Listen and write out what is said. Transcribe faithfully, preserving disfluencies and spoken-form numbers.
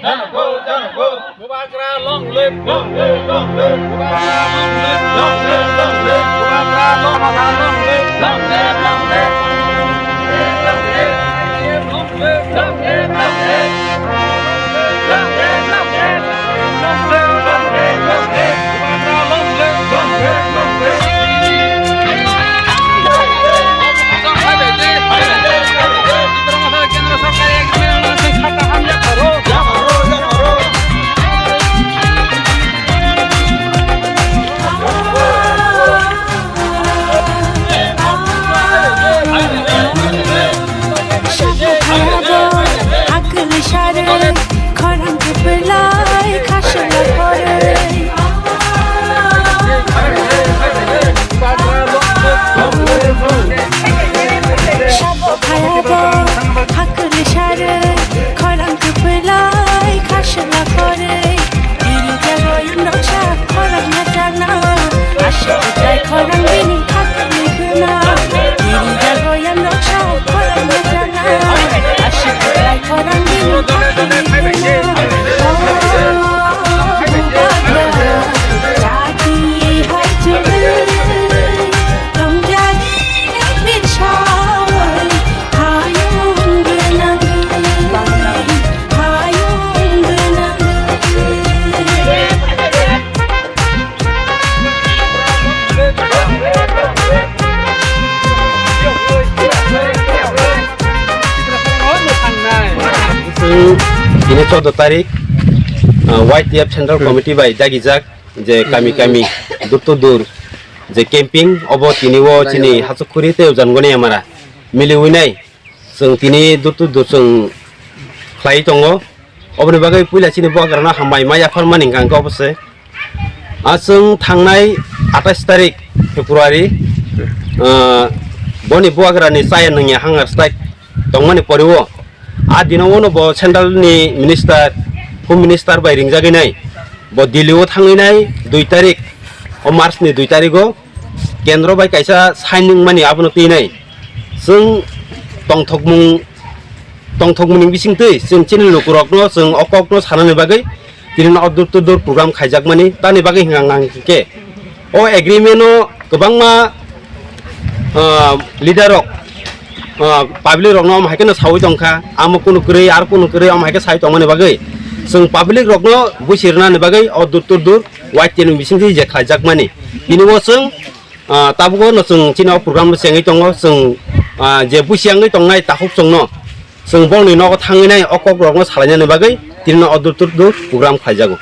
Bubagra long live, long live, long live. Bubagra long live, long live, long live. Bubagra long live, long live, long live. Hakli sare, khorang kepelai, khasla koroi. Sabo phayabo, hakli sare, khorang kepelai, khasla koroi. Bini jago yang noksa, khorang na jana, asha utai khorang bini khakni guna. Bini jago yang noksa, khorang na jana, asha utai khorang bini khakni guna. Oh, Bubagra, jadi hai chumui, tong jadi bin sawai, hayung gwnang. Chwng tini chordo tarik, ah, Y T F Central Committee bai dagijak je kami kami, door to door je camping, obo tini o chini Hachukhuri tei Ujangoni amara miliwi nai. Chwng tini door to door chwng khlai tongo. Oboni bagwi puila chini bubagrano hambai ma yapharmani hwnkha hwnkhe obo se. A chwng thangnai atais tarik February, ah, boni bubagrani chaya nungya hunger strike tongmani pore o. A dino ono bo central ni minister, home minister bai ringjagwi nai. Bo Delhi o thangwi nai dui tarik, o March ni dui tarik o. Kendro bai kaisa sign wngmani abono twi nai. Chwng tongthokmung, tongthokmung ni bising twi chwng chini lukurokno chwng o kokno sanani bagwi tini no door to door program khaijakmani tani bagwi hwnka hwnkhe o agreement o kwbangma, ah, leader rok, ah, public rokno omo hai kheno sawi tongkha, amo kunu kwrwi aro kunu kwrwi omo hai khe sawi tongmani bagwi chwng public rokno buisi rwnani bagwi o door to door Y T F ni bising twi je khlaijakmani tini o chwng Ah, tabuk no chwng chini o program no chengwi tongo, chwng, ah, je buisi wngwi tongnai takhuk chwngno, chwng bongni nogo thangwi nai o kok rokno salainani bagwi tini no o door to door program khlaijago.